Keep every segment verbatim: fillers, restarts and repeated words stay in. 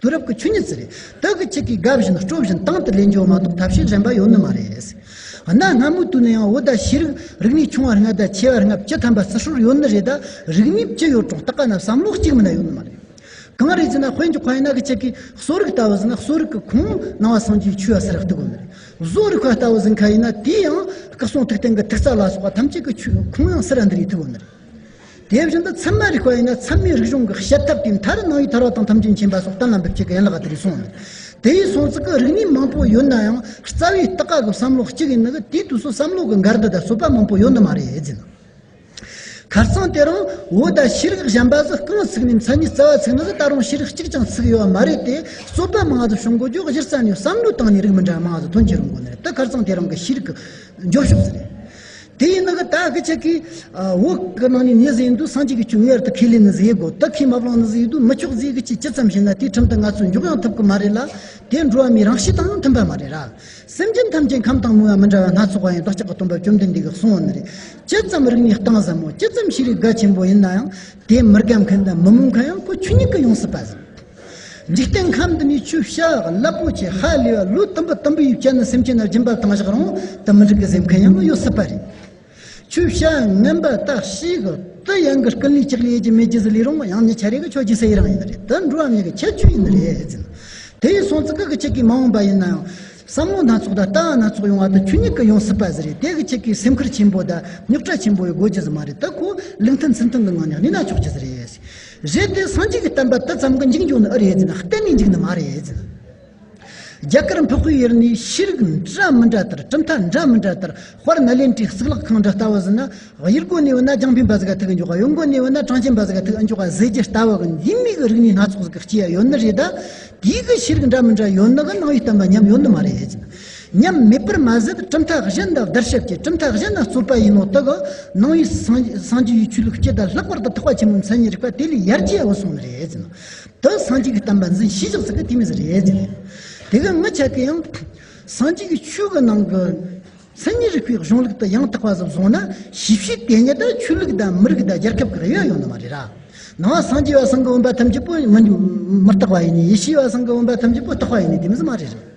དུས་རབས་ཀྱི་ཆོས་ཉིད་ཅིག་རེད། དེ་གི་ཆེད་ཀྱི་དགའ་བཞིན་སྤྲོ་བཞིན་དང་དུ་ལེན་རྒྱུ་མ་གཏོགས་ཐབས་ཤེས་གཞན་པ་ཡོད་ནི་མ་རེད། གནའ་སྔ་མོའི་དུས་ནས་ཡང་བོད་ཟླ་ཤེས་རིག་རིག་གནས་ཆུང་བ་ལྔ་དང་ཆེ་བ་ལྔ་བཅུ་ཐམ་པ་བརྩི་སྲོལ་ཡོད་ནི་རེད། ད་རིག་གནས་བཅུ་ཡོད་རུང་ད་ག་ན་བསམ་བློ་གཅིག་མིན་ན་ཡོད་ནི་མ་རེད། གང་རེད་ཟེར་ན། དཔེ་འཇོག་པ་ཡིན་ན་གི་ཆེད་ཀྱི་གསོ་རིག་ལྟ་བུ་ཟེར་ན། གསོ་རིག་གི་ཁུངས་ནང་པ་སངས་རྒྱས་ཆོས་པ་སུ་ར་གཏུག་གོ་ནི་རེད། བཟོ་རིག་པ་ལྟ་བུ་ཟེར་མཁན་ཡིན་ན། དེ་ཡང་སྐུ་གསུང་ཐུགས་རྟེན་གྱི་ཐུག་རྩ་ལ་སོགས་པ་ཐམས་ཅད་ཀྱི་ཆོས་ཁུངས་ཡང་སུ་ར་འདི་རེད་གཏུག་གོ་ནི་རེད། དེ་བཞིན་དུ་ཚད་མ་རིག་པ་ཡིན་ན། ཚད་མའི་རིག་གཞུང་གི་བཤད་ཐབས་དེ་མཐར་ནང་པའི་ཐར་པ་དང་ཐམས་ཅད་མཁྱེན་པ་སོགས་གཏན་ལ་འབེབས་བྱེད་ཀྱི་ཡན་ལག་དེ་རེད་གསུངས་ནས། དེ་ཡིན་སོང་ཙི་གི་རིག་གནས་མང་པོ་ཡོད་ན་ཡང་རྩ་བའི་ལྟ་ག་གི་བསམ་བློ་གཅིག་ཡིན་ནི་གི་དེའི་དུས་སུ་བསམ་བློ་གི་འགལ་ཟླ་དང་རྩོད་པ་མང་པོ་ཡོད་ནི་མ་རེད་ཟེར་ན། ཁ་རྩང་དེ་རིང་བོད་ཟླ་ཤེས་རིག་གཞན་པ་ཟིག་རྐང་ཚུགས་ནས་མཚན་ཉིད་རྩ་བ་ཚུགས་ནི་ཟིག་ད་རུང་ཤེས་རིག་གཅིག་ཀྱང་ཚུགས་ཡོད་པ་མ་རེད་དེ། རྩོད་པ་མང་ཟིག་བྱུང་དགོས་རྒྱུ་གཞི་རྩ་ནས་བསམ་བློའི་སྟེང་ནས་རིགས་མི་འདྲ་མང་ཟིག་ཐོན་གྱི་རུང་དགོས་ནི་རེད། ད་ཁ་རྩང་དེ་རིང་གི་ཤེས་རིག་གི་འགྱོ་ཕྱོགས་ཟིག་རེད། དེ་ཡིན་ན་གི་ད་གི་ཆེད་ཀྱི་ཨ་བོད་གི་ནང་ནས་མྱི་ཟིག་ཡིན་དུས་སངས་རྒྱས་ཀྱི་ཆོས་ངེས་པར་དུ་ཁས་ལེན་ནི་ཟིག་ཡེད་དགོས། ད་ཁས་མ་བླངས་ནི་ཟིག་ཡིན་དུས་མི་ཆོག་ཟིག་གི་ཆེད་ཇི་ཙམ་བཤད་ན་དེའི་ཁྲིམས་དེ་ང་ཚོས་འཇོག་ཡང་ཐུབ་གི་མ་རེད་ལ། དེ་འགྲོ་བ་མིའི་རང་གཤིས་དང་ཡང་མཐུན་པ་མ་རེད་ར། སེམས་ཅན་ཐམས་ཅད་ཁམས་དང་མོས་པ་མི་འདྲ་བ་སྣ་ཚོགས་པ་ཡང་བདག་ཅག་གི་སྟོན་པ་བཅོམ་ལྡན་འདས་ཀྱིས་གསུངས་པ་ནི་རེད། ཇི་ཙམ་རིག་གནས་གཏིང་ཟབ་མོ། ཇི་ཙམ་ཤེས་རིག་རྒྱ་ཆེན་པོ་ཡིན་ན་ཡང་དེ་མི་དགའ་མཁན་དང་མི་མོས་མཁན་ཡང་ཁོ་ཆོས་ཉིད་ཀྱིས་ཡོང་སྲིད་པ་ཟིག་འཇིག་རྟེན་ཁམས་འདི་ནས་ཆོས་བྱ་རླབས་པོ་ཆེ་ཧ་ལས་པ་ལོ་དུམ་བུ་དུམ་བུ་ཡིས་བཅད་ནས་སེམས་ཅན་ལ་སྦྱིན་པ་བཏང་བཞག་རུང་དེ་མི་འགྲིག་གི་ཟེར་མཁན་ཡང་ཡོད་སྲིད་པ་རེད། ཆོས་བྱ་ངན་པ་དག་ཤེས་གི་དེ་ཡང་གི་ཀུན་ལས་ལྕགས་ལས་ཀྱི་མེ་ལྕེ་ཟིག་ལས་རུང་ཡང་ཉི་ཆ་རེ་གི་ཆོས་ཀྱི་སེ་ཡི་རང་ཡིན་ནི་རེད། དེ་འགྲོ་བ་མི་གི་ཁྱད་ཆོས་ཡིན་ནི་རེད་ཟེར། དེ་ཡིན་སོང་ཙི་གི་གི་ཆེད་ཀྱི་མ་འོངས་པ་ཡིན་ན་ཡང་བསམ་བློ་སྣ་ཚོགས་དང་ལྟ་བ་སྣ་ཚོགས་ཡོང་བ་དེ་ཆོས་ཉིད་ཀྱིས་ཡོང་སྲིད་པ་ཟིག་རེད། དེ་གི་ཆེད་ཀྱི་སེམས་ཁུར་ཆེན་པོ་དང་རྙོག་དྲ་ཆེན་པོ་ཡི་དགོས་རྒྱུ་ཟིག་མ་རེད། ད་ཁོ་ལུགས་མཐུན་ཚུལ་མཐུན་གྱི་ངང་ནས་གནས་ན་ཆོག་རྒྱུ་ཟིག་རེད། རེད་དེ་སངས་རྒྱས་ཀྱི་བསྟན་པ་དེ་ཙམ་གྱིས་འཇིག་འགྱོ་ནི་ཨེ་རེད་ཟེར་ན་གཏན་ནས་འཇིག་ནི་མ་རེད་ཟེར། རྒྱ་གར་འཕགས་པའི་ཡུལ་ནས་ཤེས་རིག་འདྲ་མི་འདྲ་ལྟར། གྲུབ་མཐའ་འདྲ་མི་འདྲ་ལྟར། དཔལ་ནཱ་ལེནྡྲའི་གཙུག་ལག་ཁང་འདྲ་ལྟ་བུ་ཟེར་ན། གཡས་སྒོ་ནས་བུད་ན་རྒྱང་འཕེན་པ་ཟིག་ག་ཐུག་འཇོག་ག། གཡོན་སྒོ་ནས་བུད་ན་གྲངས་ཅན་པ་ཟིག་ག་ཐུག་འཇོག་ག་ཟེར་རྒྱུ་ལྟ་བུ་གི་འདི་མོ་གི་རིག་གནས་སྣ་ཚོགས་ཟིག་གི་སྐྱེ་ཡ་ཡོད་ནི་རེད། ད་དེའི་གི་ཤེས་རིག་འདྲ་མི་འདྲ་ཡོད་ནི་གི་ནང་པའི་བསྟན་པ་ཉམས་ཡོད་ནི་མ་རེད་ཟེར། ཉམས་མེད་པར་མ་ཟད་གྲུབ་མཐའ་གཞན་ལ་བརྡར་ཤ་བཅད། གྲུབ་མཐའ་གཞན་ལ་རྩོད་པ་ཡིན་ནོ་དག་གི་ནང་པའི་སངས་སངས་རྒྱས་པའི་ཆོས་ལུགས་སྤྱི་དང་ལྷག་པར་དུ་ཐེག་པ་ཆེན་པོའི་མཚན་ཉིད་རིག་པ་དེ་ལས་ཡར་རྒྱས་འོས་སོང་ནི་རེད་ཟེར། ད་སངས་རྒྱས་ཀྱི་བསྟན་པ་འཛིན་ཤེས་བཞག་ཟིག་གི་དེ་མོ་ཟིག་རེད་ཟེར། དེ་གི་ངི་ཆ་གི་ཡང་སངས་རྒྱས་ཀྱི་ཆོས་གི་ནང་གི་མཚན་ཉིད་རིག་པའི་གཞུང་ལུགས་དེ་ཡང་དག་པ་ཟིག་བཟུང་ན་ཤེས་བྱའི་དེ་ཉིད་དེ་ཆོས་ལུགས་དང་མི་རིགས་དང་རྒྱལ་ཁབ་ཀྱི་དབྱེ་བ་ཡོད་ནི་མ་རེད་ར། ནང་པ་སངས་རྒྱས་པ་ཚང་གི་བུམ་པ་ཐམས་ཅད་པོ་མི་མི་རྟག་པ་ཡིན་ནི། ཡེ་ཤེས་པ་ཚང་གི་བུམ་པ་ཐམས་ཅད་པོ་རྟག་པ་ཡིན་ནི་དེ་མོ་ཟིག་མ་རེད་ར།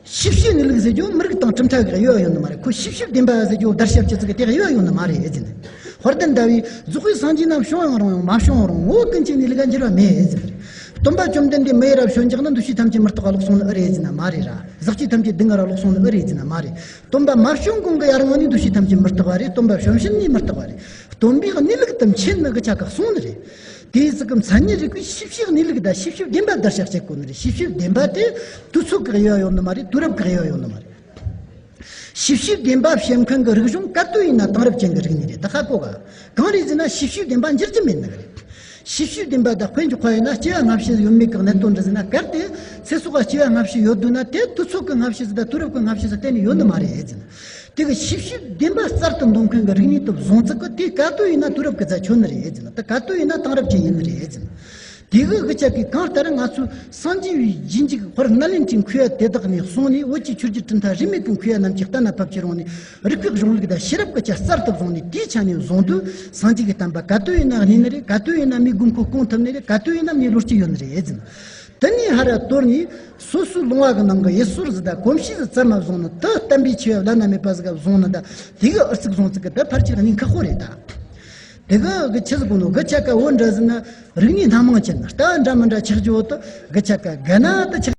ཤེས་བྱའི་གནས་ལུགས་ཟེར་རྒྱུ་མི་རིགས་དང་གྲུབ་མཐའ་གི་དབྱེ་བ་ཡོད་ནི་མ་རེད། ཁོ་ཤེས་བྱའི་བདེན་པ་ཟེར་རྒྱུ་བརྡར་ཤ་བཅད་ཚིག་གི་དེ་དབྱེ་བ་ཡོད་ནི་མ་རེད་ཟེར་ནས། དཔལ་ལྡན་ཟླ་བས་རྫོགས་པའི་སངས་རྒྱས་རྣམས་བྱུང་ཡང་རུང་ཡང་མ་བྱུང་རུང་ངོ་བོ་ཀུན་གཅིག་ནས་ལུགས་ལ་འགྱུར་བ་མེད་ཟེར་བ་རེད། སྟོན་པ་བཅོམ་ལྡན་འདས་མི་ཡི་རབས་བྱོན་འཇགས་ན་འདུ་བྱེད་ཐམས་ཅད་མི་རྟག་པ་ལོག་སོང་ནི་ཨེ་རེད་ཟེར་ན་མ་རེད་ར། ཟག་བཅས་ཐམས་ཅད་སྡུག་བསྔལ་ར་ལོག་སོང་ནི་ཨེ་རེད་ཟེར་ན་མ་རེད། སྟོན་པ་མ་བྱོན་གོང་གི་ཡར་སྔོན་ནས་འདུ་བྱེད་ཐམས་ཅད་མི་རྟག་པ་རེད། སྟོན་པ་བྱོན་ཕྱིན་ནས་མི་རྟག་པ་རེད། སྟོན་པའི་གནས་ལུགས་དེ་མཁྱེན་ནི་གི་ཆ་ག་གསུངས་ནི་རེད། དེའི་ཚིག་གི་མཚན་ཉིད་རིག་པའི་ཤེས་བྱའི་གནས་ལུགས་དང་ཤེས་བྱའི་བདེན་པ་བརྡར་ཤ་བཅད་དགོས་ནི་རེད། ཤེས་བྱའི་བདེན་པ་དེ་དུས་ཚོད་ཀྱི་དབྱེ་བ་ཡོད་ནི་མ་རེད། དུས་རབས་ཀྱི་དབྱེ་བ་ཡོད་ནི་མ་རེད། ཤེས་བྱའི་བདེན་པ་བཤད་མཁན་གྱི་རིག་གཞུང་ག་དུས་ཡིན་ན་དེང་རབས་ཅན་གྱི་རིག་གནས་རེད། ད་ཧ་གོ་ག་གང་རེད་ཟེར་ན་ཤེས་བྱའི་བདེན་པ་འགྱུར་རྒྱུ་མེད་ནི་རེད། ཤེས་བྱའི་བདེན་པ་དང་དཔེ་འཇོག་པ་ཡིན་ན་སྐྱེ་བ་སྔ་ཕྱི་ཡོད་མེད་ཀྱི་གནད་དོན་རེད་ཟེར་ན། གལ་ཏེ་ཚེ་སྲོག་ག་སྐྱེ་བ་སྔ་ཕྱི་ཡོད་འདུག་ན་དེ་དུས་ཚོད་ཀྱི་སྔ་ཕྱི་ཟིག་དང་དུས་རབས་ཀྱི་སྔ་ཕྱི་ཟིག་གཏན་ནས་ཡོད་ནི་མ་རེད་ཟེར་ན། དེ་གི་ཤེས་བྱའི་བདེན་པ་གསར་དུ་འདོན་མཁན་གྱི་རིག་གནས་དེ་བཟུང་ཚུལ་གྱི་དེ་ག་དུས་ཡིན་ན་དུས་རབས་ཀྱི་རྩ་ཆོད་ནི་རེད་ཟེར་ན། དེ་ག་དུས་ཡིན་ན་དེང་རབས་ཅན་ཡིན་ནི་རེད་ཟེར་ན། དེ་གི་གི་ཆ་གི་གང་ལྟར་ང་ཚོས་སངས་རྒྱས་པའི་རྗེས་འཇུག་དཔལ་ནཱ་ལེནྡྲའི་མཁས་པ་དེ་དག་ནས་བཟུང་ནས་བོད་ཀྱི་ཆོས་བརྒྱུད་གྲུབ་མཐའ་རིས་མེད་ཀྱི་མཁས་པ་རྣམས་ཀྱིས་གཏན་ལ་ཕབ་ཕྱིར་འོང་ནས་རིག་པའི་གཞུང་ལུགས་དང་ཤེས་རབ་ཀྱི་ཆ་གསར་དུ་བཟུང་ནས་དེའི་ཆ་ནས་བཟུང་དུས་སངས་རྒྱས་ཀྱི་བསྟན་པ་ག་དུས་ཡིན་ན་གནས་ནི་རེད། ག་དུས་ཡིན་ན་མིའི་དགོས་མཁོ་སྐོང་ཐུབ་ནི་རེད། ག་དུས་ཡིན་ན་མིའི་བློ་སྐྱེད་ཡོད་ནི་རེད་ཟེར་ན། དེ་ནས་ཧར་ར་དོར་ནས་སོ་སོའི་ལུང་བ་གི་ནང་གི་ཡུལ་སྲོལ་ཟིག་དང་གོམས་གཤིས་ཟིག་བཙལ་མ་བཟུང་ནི། དེ་བསྟན་པའི་ཆེ་བ་བླ་ན་མེད་པ་ཟིག་ག་བཟུང་ནི་དང་དེ་གི་ཨུ་ཚུགས་བཟུང་ཚུལ་གི་དེ་ཕལ་ཆེར་གནད་ཁག་པོ་རེད་ད། དེ་གི་གི་ཆི་ཟིག་གོ་ནོ་གི་ཆ་ག་བོད་འདྲ་ཟིག་ན་རིག་གནས་སྣ་མང་ཅན་ལྟ་བ་འདྲ་མི་འདྲ་ཆགས་རྒྱུ་བོ་དེ་གི་ཆ་ག་ག་ན་དེ་ཆགས།